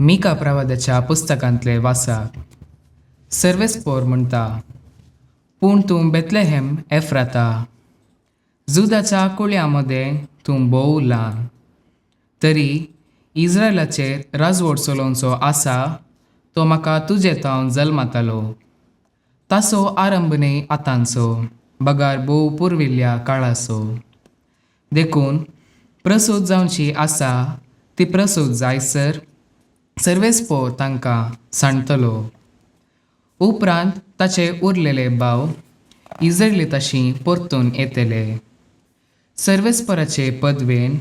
मिका प्रवादाच्या पुस्तकांतले वासाक. सर्वेस्पोर म्हणटा, पूण तूं बेतलेहेम एफ्राता, जुदाच्या कुळयां मदें तूं भोव ल्हान, तरी इस्रायलाचेर राजवट चलोवचो आसा तो म्हाका तुजे तावन जल्मातालो. ताचो आरंभ न्हय आतांचो, बगार भोव पुर्विल्ल्या काळाचो. देखून प्रसूत जावची आसा ती प्रसूत जायसर सर्वेस्पोर तांकां सांडतलो. उपरांत ताचे उरलेले भाव इजरलिताशी परतून येतले. सर्वेस्पराचे पदवेन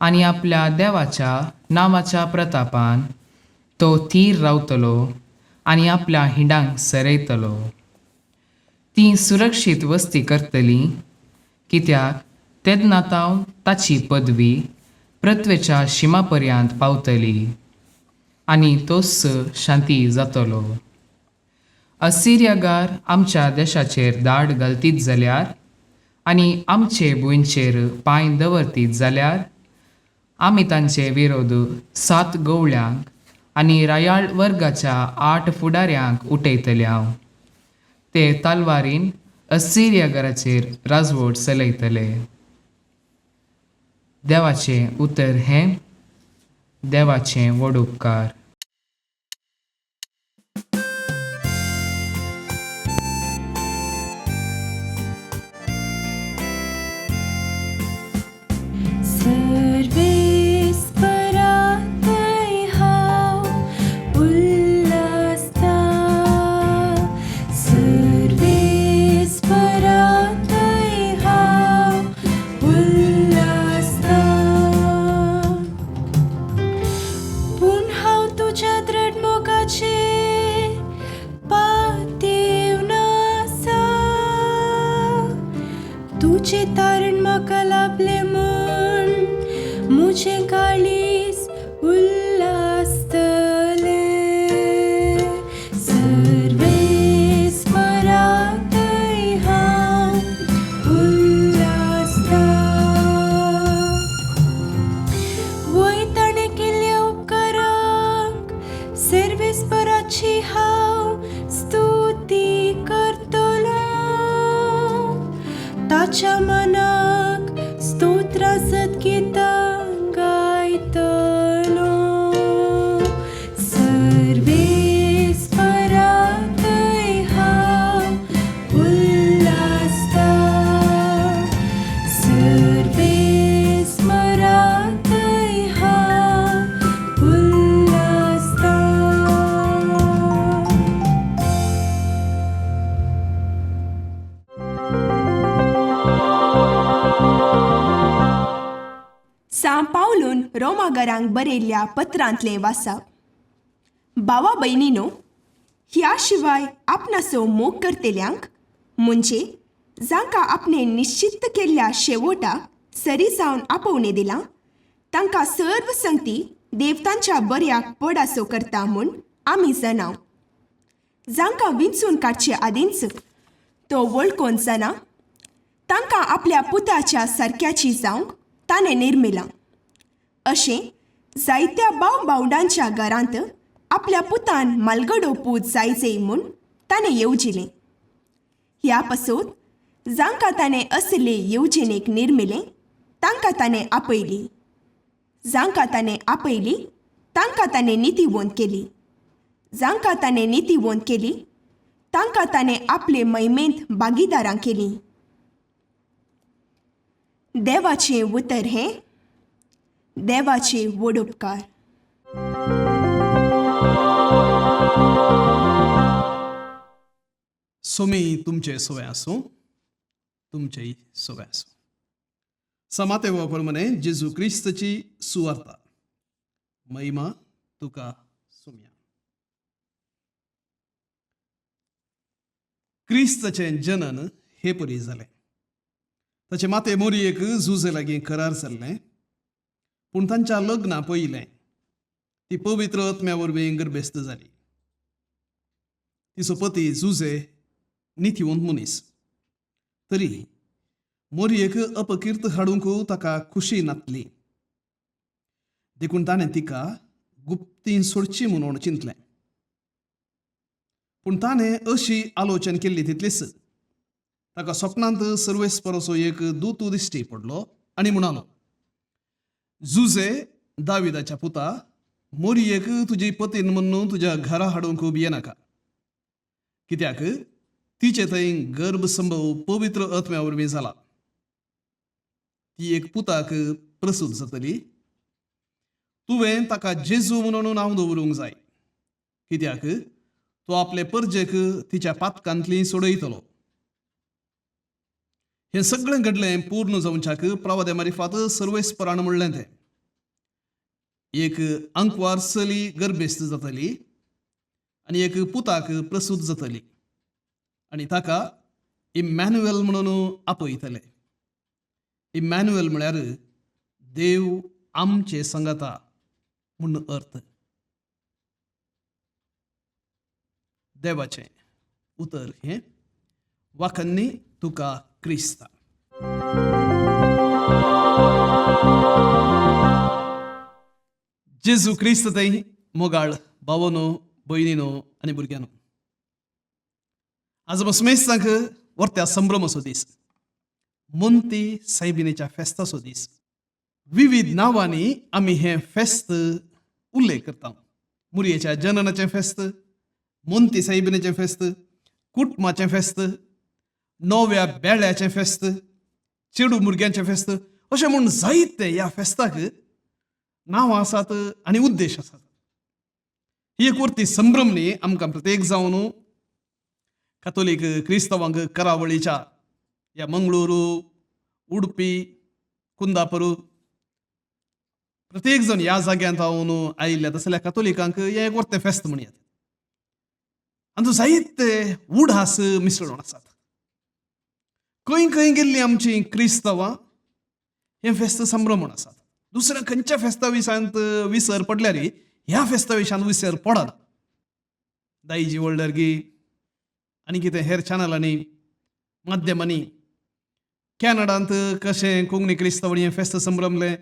आनी आपल्या देवाच्या नांवाच्या प्रतापान तो थीर रावतलो आनी आपल्या हिंडांक सरयतलो. ती सुरक्षीत वस्ती करतली, कित्याक तेन्ना तावन ताची पदवी पृथ्वेच्या शिमा पर्यंत पावतली आनी तोच शांती जातलो. असिरियागार आमच्या देशाचेर दाड घालतीत जाल्यार आनी आमचे भुंयचेर पांय दवरतीत जाल्यार आमी तांचे विरोध 7 गवळ्यांक आनी रायाळ वर्गाच्या 8 फुडाऱ्यांक उठयतले. हांव ते तलवारीन असिरियागाराचेर राजवट चलयतले. देवाचें उतर हें देवाचें व्हड उपकार. रोमागरांक बरयल्ल्या पत्रांतलें वाचप. भावा भयणीनो, ह्या शिवाय आपणाचो मोग करतल्यांक म्हणजे जांकां आपणे निश्चित केल्ल्या शेवटाक सरी जावन आपोवणें दिलां तांकां सर्व संगती देवतांच्या बऱ्याक पडासो करता म्हूण आमी जाणाव. जांकां विंचून काडचे आदींच तो वळखून जाणा तांकां आपल्या पुताच्या सारक्याची जावंक ताणें निर्मिलां. अशें जायत्या भाव भावंडांच्या घरांत आपल्या पुतान मालगडो पूत जायजे म्हूण ताणें येवजिलें. ह्या पासत जांकां ताणें असले येवजणेक निर्मिलें तांकां ताणें आपयली. जांकां ताणें आपयली तांकां ताणें नितीवंत केली. जांकां ताणें नितीवंत केली तांकां ताणें आपले महिमेंत भागीदारां केली. देवाचें उतर हें देवाचे व्हड उपकार. सोमी तुमचे सोवे आसूं, तुमचेय सोवे आसूं. समाते प्रमाणे जेजू क्रिस्तची सुवार्ता. महिमा तुका सुम्या. क्रिस्तचें जनन हे परी जालें. ताचे माते मोरयेक झुजे लागीं करार जाल्लें, पूण तांच्या लग्ना पयलें ती पवित्र आत्म्या वरवीं गर्भेस्त जाली. तिचो पती जुजे नितीवंत मनीस, तरी मोरयेक अपकीर्त हाडूंक ताका खुशी नातली, देखून ताणें तिका गुप्तीन सोडची म्हणून चिंतलें. पूण ताणें अशी आलोचन केल्ली तितलीच ताका सपनांत सर्वेस्पराचो एक दूत दिश्टी पडलो आनी म्हणालो, जुजे दाविदाच्या पुता, मोरयेक तुजी पतीन म्हणून तुज्या घरा हाडूंक भियेनाका, कित्याक तिचे थंय गर्भसंभव पवित्र आत्म्या वरवीं जाला. ती एक पुताक प्रसूत जातली, तुवें ताका जेजू म्हणून नांव दवरूंक जाय, कित्याक तो आपले परजेक तिच्या पातकांतली सोडयतलो. हें सगळें घडलें पूर्ण जावच्याक प्रवादे मारिफात सर्वेस्परान म्हणलें तें, एक आंकवार चली गर्भेस्त जातली आनी एक पुताक प्रसूत जातली आनी ताका इमॅन्युएल म्हणून आपयतले. इमॅन्युएल म्हळ्यार देव आमचे संगता म्हूण अर्थ. देवाचें उतर हें वाखन्नी तुका क्रिस्ता. जेजू क्रिस्त थंय मोगाळ भावनो, भयणीनो आनी भुरग्यांनो, आज मसमेस्तांक वर्त्या संभ्रमाचो दीस, मोंती सायबिणीच्या फेस्ताचो दीस. विविध नांवांनी आमी हें फेस्त उल्लेख करता. मुरयेच्या जननाचें फेस्त, मोंती सायबिणीचें फेस्त, कुटुंबाचें फेस्त, नव्या बेळ्याचें फेस्त, चेडू भुरग्यांचें फेस्त, अशें म्हूण जायते ह्या फेस्ताक नांवां आसात आनी उद्देश आसात. ही एक वर्ती संभ्रम न्ही आमकां प्रत्येक जावन कातोलीक क्रिस्तांवांक करावळीच्या ह्या मंगळुरू, उडपी, कुंदापुरू प्रत्येक जण ह्या जाग्यांत हांव आयिल्ल्या तसल्या कातोलिकांक हें एक वर्तें फेस्त म्हणयात. आनी जायते उडास मिसळून आसात. खंय खंय गेल्लीं आमचीं क्रिस्तांवां हें फेस्त संभ्रमण आसात. दुसऱ्या खंयच्या फेस्ता विशयांत विसर पडल्यार ह्या फेस्ता विशयांत विसर पडना. दायजी वळडरगी आनी कितें हेर चॅनलांनी माध्यमांनी कॅनडांत कशें कोंकणी क्रिस्तांवांनी हें फेस्त संभ्रमलें,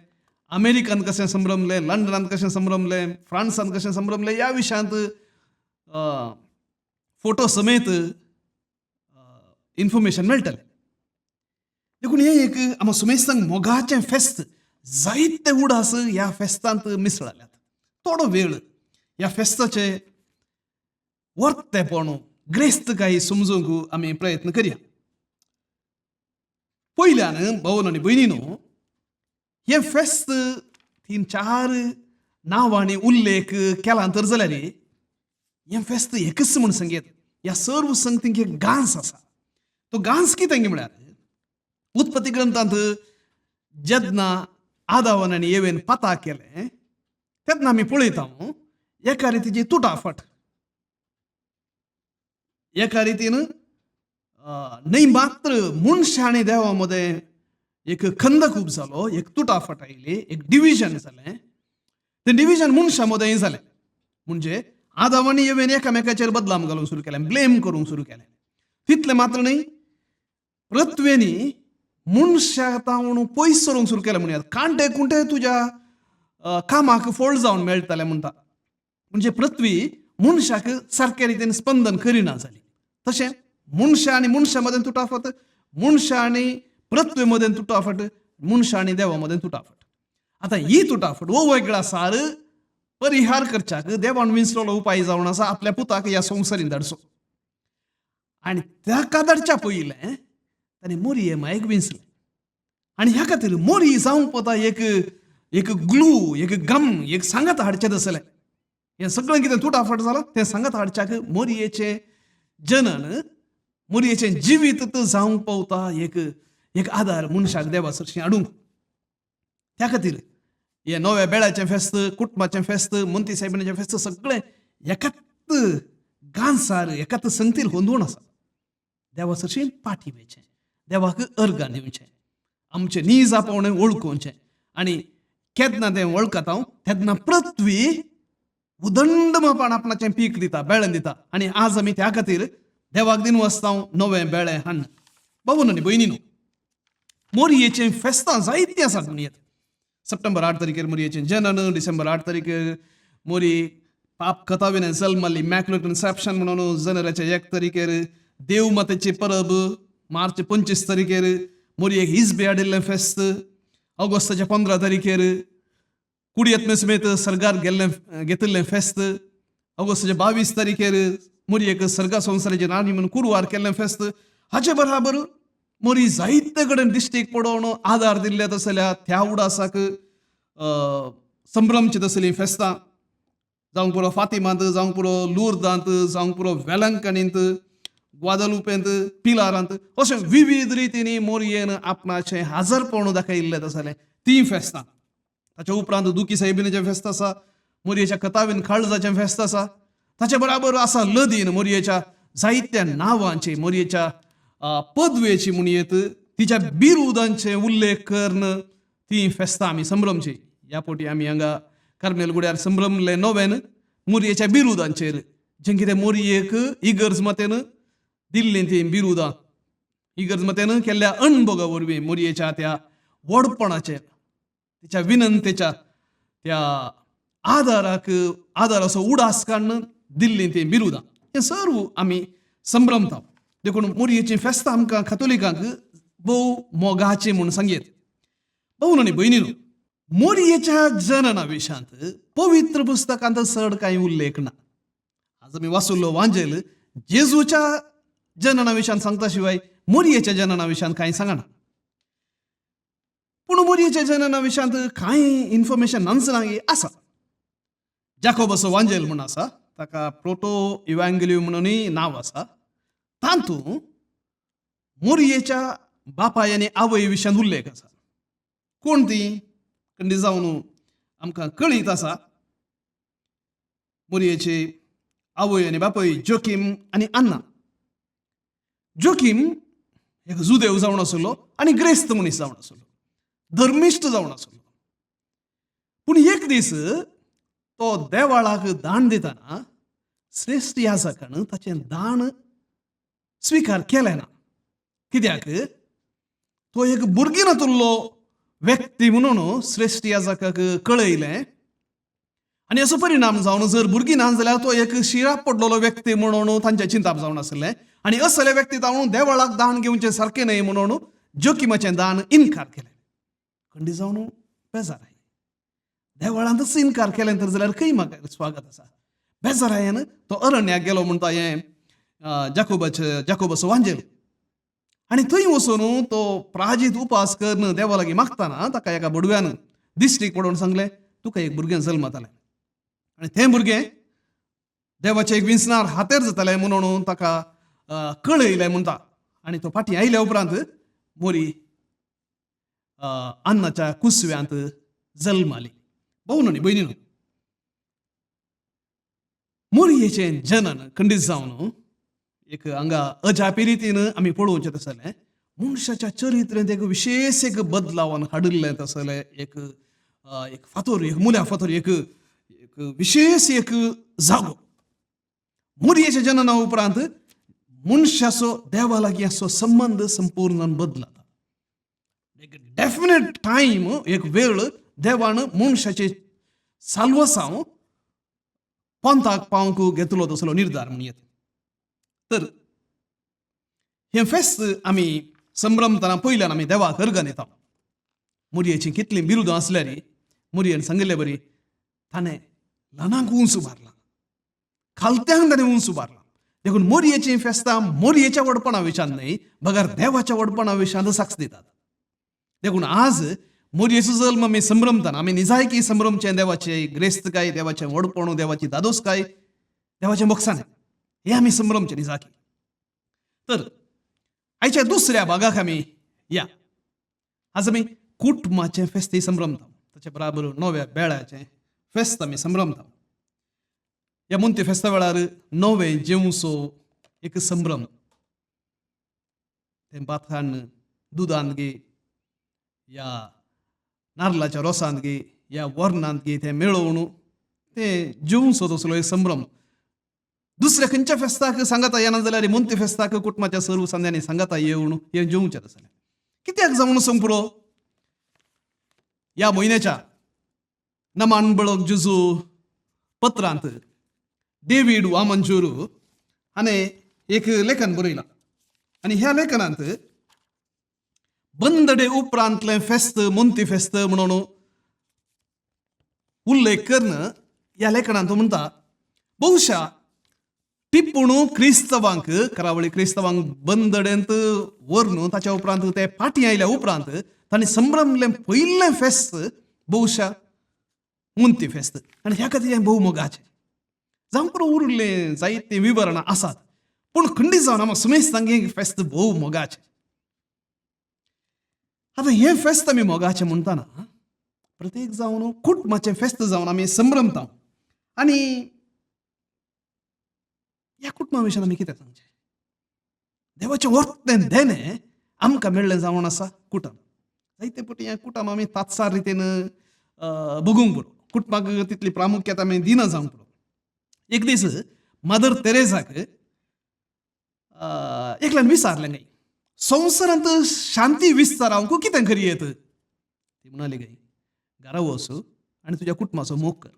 अमेरिकांत कशें संभ्रमलें, लंडनांत कशें संभ्रमलें, फ्रांसांत कशें संभ्रमलें ह्या विशयांत फोटो समेत इन्फॉर्मेशन मेळटलें. देखून हें एक आमकां सुमेस्तांक मोगाचें फेस्त, जायते उडास ह्या फेस्तांत मिसळाल्यात. थोडो वेळ ह्या फेस्ताचे वर्तेपण ग्रेस्तकाय समजूंक आमी प्रयत्न करया. पयल्यान भावन आनी भयणीनो, हें फेस्त तीन चार नांवांनी उल्लेख केला तर जाल्यार हें फेस्त एकच म्हूण सांगयत. ह्या सर्व संगतींक एक गांस आसा. तो गांस कितें म्हळ्यार उत्पत्ती ग्रंथांत जेन्ना आदावान आनी येवेन पाता केलें तेन्ना आमी पळयता एका रितीची तुटाफट, एका रितीन न्हय मात्र मनशां आनी देवा मदें एक खंदक उब जालो, एक तुटाफट आयली, एक डिविजन जालें. तें डिविजन मनशां मदेंय जालें. म्हणजे आदाव आनी येवेन एकामेकाचेर बदलाम घालूंक सुरू केलें, ब्लेम करूंक सुरू केलें. तितलें मात्र न्हय, पृथ्वेनी मनशाक तावन पयस सरूंक सुरू केलें. म्हणयात कांटे कुंटे तुज्या कामाक फळ जावन मेळटलें म्हणटा. म्हणजे पृथ्वी मनशाक सारके रितीन स्पंदन करिना जाली. तशें मनशां आनी मनशां मदें तुटाफट, मनशां आनी पृथ्वे मदें तुटाफट, मनशां आनी देवा मदें तुटाफट. आतां ही तुटाफट हो वेगळा सार परिहार करच्याक देवान विंचलेलो उपाय जावन आसा आपल्या पुताक ह्या संवसारीन धाडचो. आनी ताका धाडच्या पयलें ताणें मोरये मायक विंचलें. आनी ह्या खातीर मोरी जावंक पता एक एक ग्लू, एक गम, एक सांगात हाडचें तसलें. हें सगळें कितें तुटाफट जालां तें सांगात हाडच्याक मोरयेचें जनन, मोरयेचें जिवीत जावंक पावता एक एक आदार मनशाक देवा सरशीं हाडूंक. त्या खातीर हें नव्या बेळाचें फेस्त, कुटुंबाचें फेस्त, मोंती सायबिणीचें फेस्त सगळें एकाच गांसार, एकाच संगतीर गोंदवण आसा. देवा सरशीं पाठी वयचें, देवाक अर्गां दिवचें, आमचें नीज आपोवणें वळखुचें. आनी केन्ना तें वळखता तेन्ना पृथ्वी उदंड मापान आपणाचें पीक दिता, बेळें दिता. आनी आज आमी त्या खातीर देवाक दिन वचता नवें बेळें हाडून. बाबू आनी भयणीनो, मोरयेचें फेस्तां जायतीं आसात म्हणयेत. सप्टेंबर 8 तारखेर मोरयेचें जनन, डिसेंबर 8 तारखेर मोरी पाप कथाविने जल्मल्ली इमॅक्युलेट कन्सेप्शन म्हणून जानेराच्या 1 तारखेर, देव मातेची परब मार्च 25 तारखेर, मोरी एक इजबे हाडिल्लें फेस्त ऑगस्टाच्या 15 तारखेर, कुडयेत समेत सर्गार गेल्लें घेतिल्लें फेस्त ऑगस्टाच्या 22 तारखेर, मोरी एक सर्गा संवसाराची राणी म्हणून कुरवार केल्लें फेस्त. हाचे बराबर मोरी जायते कडेन दिश्टीक पडोवन आदार दिल्ले तसल्या त्या उडासाक संभ्रमची तसलीं फेस्तां जावंक पुरो फातिमांत, जावंक पुरो लुर्दांत, जावंक पुरो वेलंकणींत, ग्वादलुपेंत, पिलारांत, अशें विविध रितींनी मोरयेन आपणाचें हाजरपण दाखयिल्लें तसलें तीं फेस्तां. ताच्या उपरांत दुखी सायबिणीचें फेस्त आसा, मोरयेच्या कथावीन काळजाचें फेस्त आसा. ताचे बराबर आसा लदीन मोरयेच्या जायत्या नांवांची, मोरयेच्या पदवेची म्हणयेत तिच्या बिरुदांचे उल्लेख करून तीं फेस्तां आमी संभ्रमची. ह्या फावटी आमी हांगा कार्मेल गुड्यार संभ्रमले नोवेन मोरयेच्या बिरुदांचेर, जें कितें मोरयेक इगर्ज मातेन दिल्लीं तीं बिरुदां, इगर्ज मातेन केल्ल्या अणभोगा वरवीं मोरयेच्या त्या व्हडपणाचेर, तिच्या विनंतेच्या त्या आदाराक आदाराचो उडास काडून दिल्लीं तीं बिरुदां, हें सर्व आमी संभ्रमता. देखून मोरयेचीं फेस्तां आमकां कातोलिकांक भोव मोगाचीं म्हूण सांगयेत. भोव आनी भयणीनो, मोरयेच्या जनना विशांत पवित्र पुस्तकांत चड कांय उल्लेख ना. आज आमी वाचुल्लो वांजेल जेजूच्या जनना विशांत सांगता शिवाय मोरयेच्या जनना विशांत कांय सांगना. पूण मोरयेच्या जनना विशांत कांय इन्फॉर्मेशन नासना आसा. जाकोबाचो वांजेल म्हूण आसा, ताका प्रोटो इवांगेलियो म्हणूनय नांव आसा. तातूंत मोरयेच्या बापाय आनी आवय विशांत उल्लेख आसा. कोण ती खंडी जावन आमकां कळीत आसा. मोरयेची आवय आनी बापूय जोकीम आनी अन्ना. जोकीम एक जुदेव जावन आसलो आनी ग्रेस्त मनीस जावन आसलो, धर्मिश्ट जावन आसलो. पूण एक दीस तो देवाळाक दान दितना श्रेश्ठ याजकान ताचें दान स्विकार केलें ना. कित्याक तो एक भुरगीं नातुल्लो व्यक्ती म्हणून श्रेश्ठ याजकाक कळयलें आनी असो परिणाम जावन जर भुरगीं ना जाल्यार तो एक शिराप पडलेलो व्यक्ती म्हणून तांचें चिंताप जावन आसलें आनी असले व्यक्ती जावन देवळाक दान घेवचें सारकें न्हय म्हणून जोकिमाचें दान इनकार केलें. खंडी जावन बेजार आयलें. देवळांतच इनकार केलें तर जाल्यार खंय म्हाका स्वागत आसा. बेजारायन तो अरण्याक गेलो म्हणटा हें जाकोबाचो वांजेल. आनी थंय वचून तो प्राजीत उपास करून देवा लागीं मागतना ताका एका बडव्यान दिश्टीक पडोवन सांगलें, तुका एक भुरगें जल्मतालें आनी तें भुरगें देवाचें एक विंचणार हातेर जातालें म्हणून ताका कळयलें म्हणटा. आनी तो फाटीं आयल्या उपरांत मोरी अन्नाच्या कुसव्यांत जल्माली. भोव न्हय भयणी, मोरयेचें जनन खंडीत जावन एक हांगा अजापी रितीन आमी पळोवचें तसलें मनशाच्या चरित्रेंत एक विशेश एक बदलावान हाडिल्लें तसलें एक एक फातोर, एक मुल्या फातोर, एक एक विशेश एक जागो. मोरयेच्या जनना उपरांत मनशाचो देवा लागीं असो संबंद संपूर्ण बदलता. एक डेफिनेट टायम, एक वेळ देवान मनशाचे साल्वसांव पंथाक पावंक घेतलो तसलो निर्धार म्हणून येता. तर हें फेस्त आमी संभ्रमतना पयल्यान आमी देवाक अर्गां दिता. मोरयेचीं कितलीं बिरुदां आसल्यार मोरयेन सांगिल्ले बरी ताणें ल्हानांक उंच उबारलां, खालत्यांक ताणें उंच उबारलां. देखून मोरयेचीं फेस्तां मोरयेच्या व्हडपणा विशांत न्हय बगर देवाच्या व्हडपणा विशांत साक्ष दितात. देखून आज मोरयेचो जल्म आमी संभ्रमतना आमी निजायकी संभ्रमचें देवाचे ग्रेस्तकाय, देवाचें व्हडपण, देवाची दादोसकाय, देवाचें मोगसाणें हें आमी संभ्रमचें निजाकी. तर आयच्या दुसऱ्या भागाक आमी या. आज आमी कुटुंबाचें फेस्तय संभ्रमता, ताचे बराबर नव्या बेळाचें फेस्त आमी संभ्रमता. ह्या मुंती फेस्ता वेळार नवें जेवसो एक संभ्रम, तें भातान दुदांत गे या नारलाच्या रोसांत गे या वरणांत गे तें मेळोवन तें जेवसो तसलो एक संभ्रम. दुसऱ्या खंयच्या फेस्ताक सांगाता येना जाल्यार मुंती फेस्ताक कुटुंबाच्या सर्व संद्यांनी सांगाता येवन हें जेवचें तसलें कित्याक जावन संपुरो. ह्या म्हयन्याच्या नमान बळक जेजू पत्रांत डेवीड वामंजूर हाणें एक लेखन बरयलां आनी ह्या लेखनांत बंदडे उपरांतलें फेस्त मोंती फेस्त म्हणून उल्लेख करून ह्या लेखनांत तो म्हणटा, बहुशा टिप्पूण क्रिस्तवांक करावळी क्रिस्तवांक बंदडेंत व्हरून ताच्या उपरांत ते फाटीं आयल्या उपरांत तांणी संभ्रमलें पयलें फेस्त बहुशा मुंती फेस्त आनी ह्या खातीर हें भोव मोगाचें जावं पुरो उरिल्लें जायतीं विवरणां आसात पूण खंडीत जावन आमकां सुमेस्तांक हें फेस्त भोव मोगाचें. आतां हें फेस्त आमी मोगाचें म्हणटाना प्रत्येक जावन कुटुंबाचें फेस्त जावन आमी संभ्रमता आनी ह्या कुटुंबा विशयान आमी कितें सांगचें? देवाचें वर्तें देणें आमकां मेळ्ळें जावन आसा कुटुंब. जायते फावटी हें कुटुंब आमी तात्सार रितीन भोगूंक पुरो, कुटुंबाक तितली प्रामुख्यता आमी दिना जावंक पुरो. एक दीस मदर तेरेजाक एकल्यान विचारलें गाय, संवसारांत शांती विस्तारावंक कितें करी येत? ती म्हणाली गाय, घरा वच आनी तुज्या कुटुंबाचो मोग कर.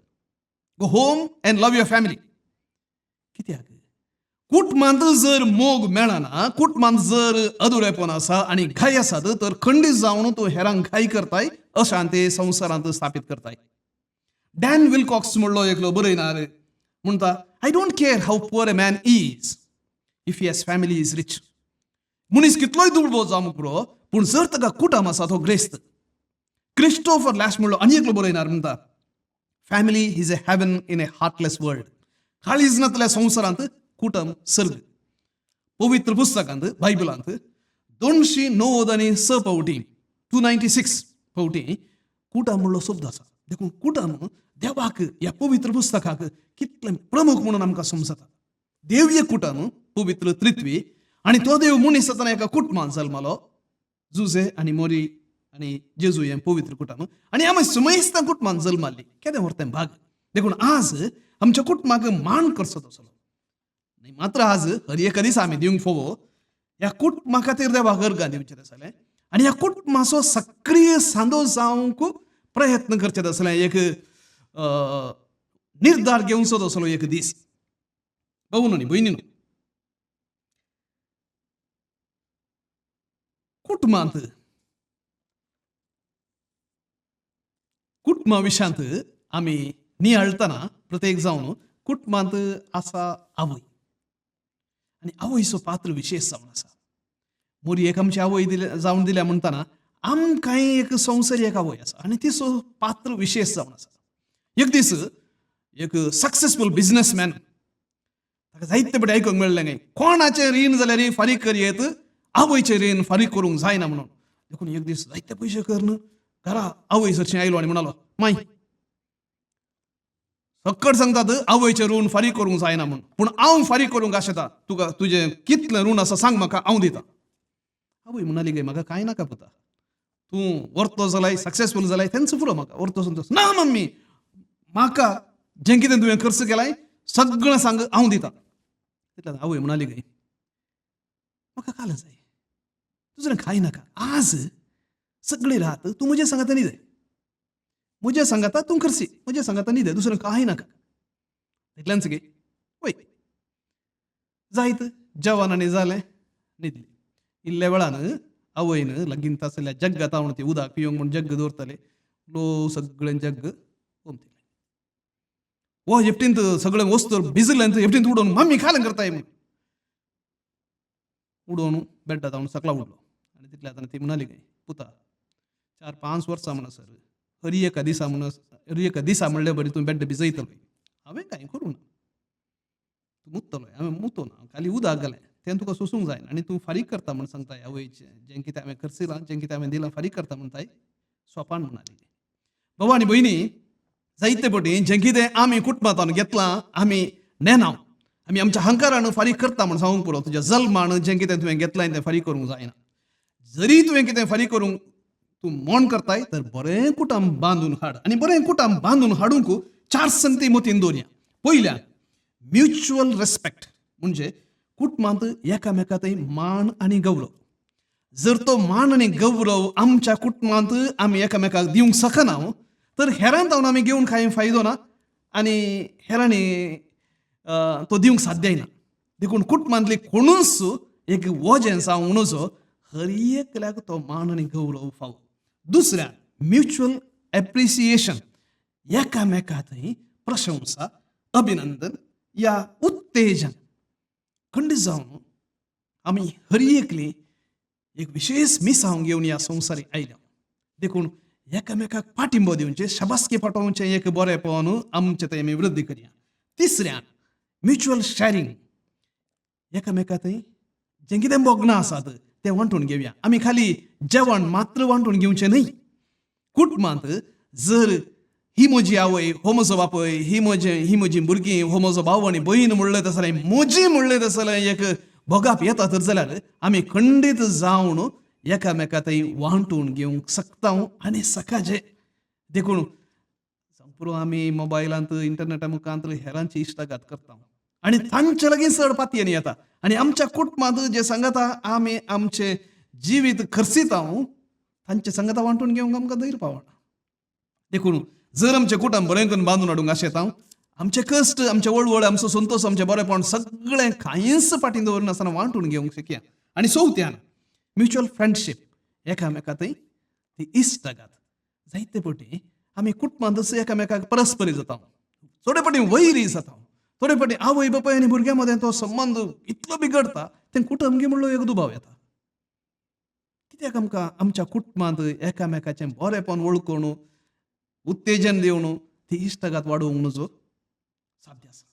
Go home and love your family. कित्याक? कुटुंबांत जर मोग मेळना, कुटुंबांत जर अदुरेपण आसा आनी घाय आसात तर खंडीत जावन तूं हेरांक घाय करताय, अशांती संवसारांत स्थापीत करताय. डॅन विलकॉक्स म्हणलो एकलो बरयणार म्हणटा, I don't care how poor a man is if his family is rich. मनीस कितलोय दुबळो जावंक पुरो पूण जर ताका कुटुंब आसा तो ग्रेस्त. क्रिस्टोफर लॅश म्हणलो आनी एकलो बरयणार म्हणटा, family is a heaven in a heartless world. काळीज नातल्या संवसारांत कुटुंब सर्ग. पवित्र पुस्तकांत बायबलांत 296 फावटी, 296 फावटी कुटुंब म्हणलो शब्द आसा. देखून कुटुंब देवाक ह्या पवित्र पुस्तकाक कितलें प्रमुख म्हणून आमकां समजता. देव एक कुटुंब पवित्र त्रित्वी आनी तो देव मनीस जातना एका कुटुंबान जल्मलो, जुजे आनी मोरी आनी जेजू हें पवित्र कुटुंब आनी आमी सुमेस्तां कुटुंबान जल्माल्ली केदें व्हरतें भाग. देखून आज आमच्या कुटुंबाक मान करचो तसलो न्हय मात्र आज हर एका दिसा आमी दिवंक फावो ह्या कुटुंबा खातीर देवाक अर्गां दिवचें आसलें आनी ह्या कुटुंबाचो सक्रीय सांदो जावंक प्रयत्न करचे आसलें, एक निर्धार घेवचो तसलो एक दीस. भाऊ न्हय भयणी न्हू, कुटुंबांत कुटुंबा विशयांत आमी नियाळटना प्रत्येक जावन कुटुंबांत आसा आवय आनी आवयचो पात्र विशेश जावन आसा. मोरयेक आमची आवय दिल्या जावन दिल्या म्हणटना आमकांय एक संवसारी एक आवय आसा आनी तिचो पात्र विशेश जावन आसा. एक दीस एक सक्सेसफूल बिजनसमॅन ताका जायते फावटी आयकूंक मेळ्ळें न्ही, कोणाचें रीण जाल्यार फारीक करयेत, आवयचें रीण फारीक करूंक जायना म्हणून. देखून एक दीस जायते पयशे करून घरा आवय सरशी आयलो आनी म्हणालो, माय सक्कड सांगतात आवयचें ऋण फारीक करूंक जायना म्हूण, पूण हांव फारीक करूंक आशेता, तुका तुजें कितलें ऋण आसा सांग म्हाका, हांव दिता. आवय म्हणाली गे, म्हाका कांय नाका पुता, तूं वर्तो जालाय, सक्सेसफूल जालाय, तेंच पुरो म्हाका, वर्तो संतोष. ना मम्मी, म्हाका जें कितें तुवें खर्च केलाय सगळें सांग, हांव दिता. तितल्यान आवय म्हणाली गे, म्हाका काल जाय, दुसरें कांय नाका, आज सगळी रात तूं म्हजें सांगाता न्हिदे, म्हजें सांगाता तूं खर्ची, म्हजें सांगाता न्हिदे, दुसरें कांय नाका. तितल्यानच गे वय जायत जेवण आनी जालें, न्हिदली. इल्ल्या वेळान आवयन लागींच आसल्या जग्गात हांव ती उदक पिवंक म्हूण जग्ग दवरताले, लो सगळें जग्ग ओमतिलें. हो एकटींत सगळें वस्तू भिजलें, एकटींत उडोवन मम्मी खालें करताय म्हूण उडोवन बेड्डात हांव सकला उडलो. आनी तितल्या आतां ती म्हणाली काय, पुता 4-5 वर्सां म्हणसर हरी एका दिसा म्हण हरी एका दिसा म्हणले बरी तूं बेड्ड भिजयतलो, हांवें कांय करूं ना, तूं मुत्तलो, हांवें मुतो ना, खाली उदक घालें तें तुका सोसूंक जायना आनी तूं फारीक करता म्हूण सांगताय आवयचें, जें कितें हांवें खर्चिलां, जें कितें हांवें दिलां फारीक करता म्हणटाय, सोपान म्हणाली. भाव आनी भयणी, जायते फावटी जें कितें आमी कुटुंबांत घेतलां आमी नेना, आमी आमच्या हंकारान फारीक करता म्हूण सांगूंक पुरो, तुज्या जल्मान जें कितें तुवें घेतलां तें फारीक करूंक जायना. जरी तुवें कितें फारीक करूंक तूं मोण करताय तर बरें कुटुंब बांदून हाड आनी बरें कुटुंब बांदून हाडूंक 4 संगती मतीन दवरया. पयल्या, म्युच्युअल रेस्पेक्ट, म्हणजे कुटुंबांत एकामेका थंय मान आनी गौरव. जर तो मान आनी गौरव आमच्या कुटुंबांत आमी एकामेकाक दिवंक शकना तर हेरांत आमी घेवन कांय फायदो ना आनी हेरांनी तो दिवंक साध्य ना. देखून कुटुंबांतली कोणूच एक वजें जावं नजो, हर एकल्याक तो मान आनी गौरव फावो. दुसऱ्या म्युच्युअल एप्रिसिएशन, एकामेका थंय प्रशंसा, अभिनंदन या उत्तेजन. खंडीत जावन आमी हर एकली एक विशेष मिसांव घेवन ह्या संवसारी आयल्या, देखून एकामेकाक पाठिंबो दिवचें, शाबासकी पाठोवचें, एक बरेंपण आमचे थंय आमी वृद्धी करया. तिसऱ्यान म्युच्युअल शॅरींग, एकामेका थंय जें कितें भोगणां आसात तें वांटून घेवया. आमी खाली जेवण मात्र वांटून घेवचें न्हय. कुटुंबांत जर ही म्हजी आवय, हो म्हजो बापूय, ही म्हजी भुरगीं, हो म्हजो भाव आनी भयण म्हणलें तसलें, म्हजी म्हणलें तसलें एक भोगाप येता तर जाल्यार आमी खंडीत जावन एकामेका थंय वांटून घेवंक शकता आनी सकाळचें. देखून पुरो आमी मोबायलांत इंटरनेटा मुखांत हेरांची इश्टागात करता आनी तांचे लागीं चड पातयेन येता आनी आमच्या कुटुंबांत जे सांगता आमी आमचें जिवीत खर्चिता तांचे सांगता वांटून घेवंक आमकां धैर्य पावना. देखून जर आमचें कुटुंब बरें करून बांदून हाडूंक आशेता, आमचे कश्ट, आमचे वळवळ, आमचो संतोश, आमचें बरेंपण सगळें कांयच फाटीं दवरनासतना वांटून घेवंक शकया. आनी चवथ्यान म्युच्युअल फ्रेंडशीप, एकामेका थंय ती इश्टागात. जायते फावटी आमी कुटुंबांतच एकामेकाक परस्परी जाता, थोडे फावटी वैरी जाता, थोडे फावटी आवय बापाय आनी भुरग्यां मदें तो संबंद इतलो बिगडता तें कुटुंबी म्हणलो एक दुबाव येता. कित्याक आमकां आमच्या कुटुंबांत एकामेकाचें बरेंपण वळखून उत्तेजन दिवन ती इश्टागात वाडोवंक नजो? साध्य आसा,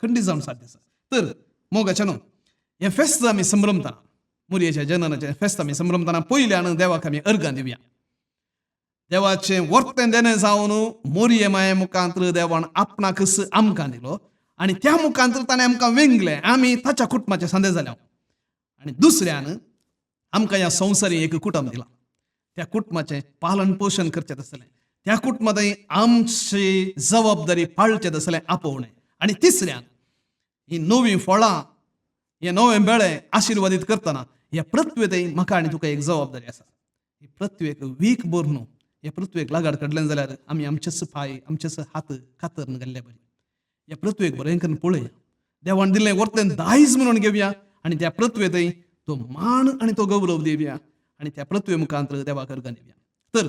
खंडीत जावन साध्य आसा. तर मोगाच्या न्हू हें फेस्त आमी संभ्रमतना, मोरयेच्या जननाचें फेस्त आमी संभ्रमतना पयल्यान देवाक आमी अर्गां दिवया. देवाचें वर्तें देणें जावन मोरये माये मुखांत देवान आपणाकच आमकां दिलो आनी त्या मुखांत ताणें आमकां वेंगलें, आमी ताच्या कुटुंबाचे सांदे जाल्या. आनी दुसऱ्यान आमकां ह्या संवसारी एक कुटुंब दिलां, त्या कुटुंबाचें पालन पोशण करचें आसतलें, त्या कुटुंबांत आमची जबाबदारी पाळचें आसतलें आपोवणें. आनी तिसऱ्यान ही नवीं फळां, हे नवें बेळे आशिर्वादीत करतना ह्या पृथ्वेतय म्हाका आनी तुका एक जबाबदारी आसा. ही पृथ्वेक वीख भर न्हू, ह्या पृथ्वेक लागाड काडलें जाल्यार आमी आमचेच पांय आमचेच हात कातरून घाल्ले बरी. ह्या पृथ्वेक बरें करून पळया, देवान दिल्लें वर्तें दायज म्हणून घेवया आनी त्या पृथ्वेतय तो मान आनी तो गौरव दिवया आनी त्या पृथ्वे मुखांत देवाक अर्गां दिवया. तर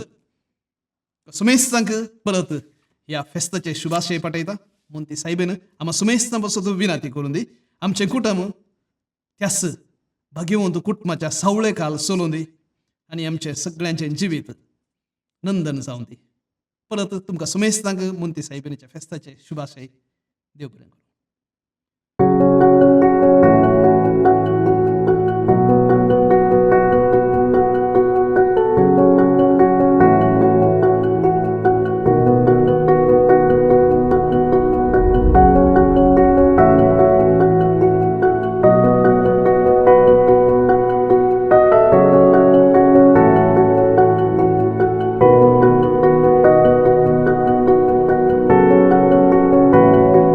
सुमेस्तांक परत ह्या फेस्ताचे शुभाशय पाठयता. म्हूण ती सायबेन आमकां सुमेस्तां पासत विनंती करून दी, आमचें कुटुंब त्यास भाग्यवंत कुटुंबाच्या सावळे काल चलोवन दी आनी आमचें सगळ्यांचें जिवीत नंदन जावन दी. परत तुमकां सुमेस्तांक मुंती सायबिणीच्या फेस्ताचे शुभाशय. देव बरें करूं.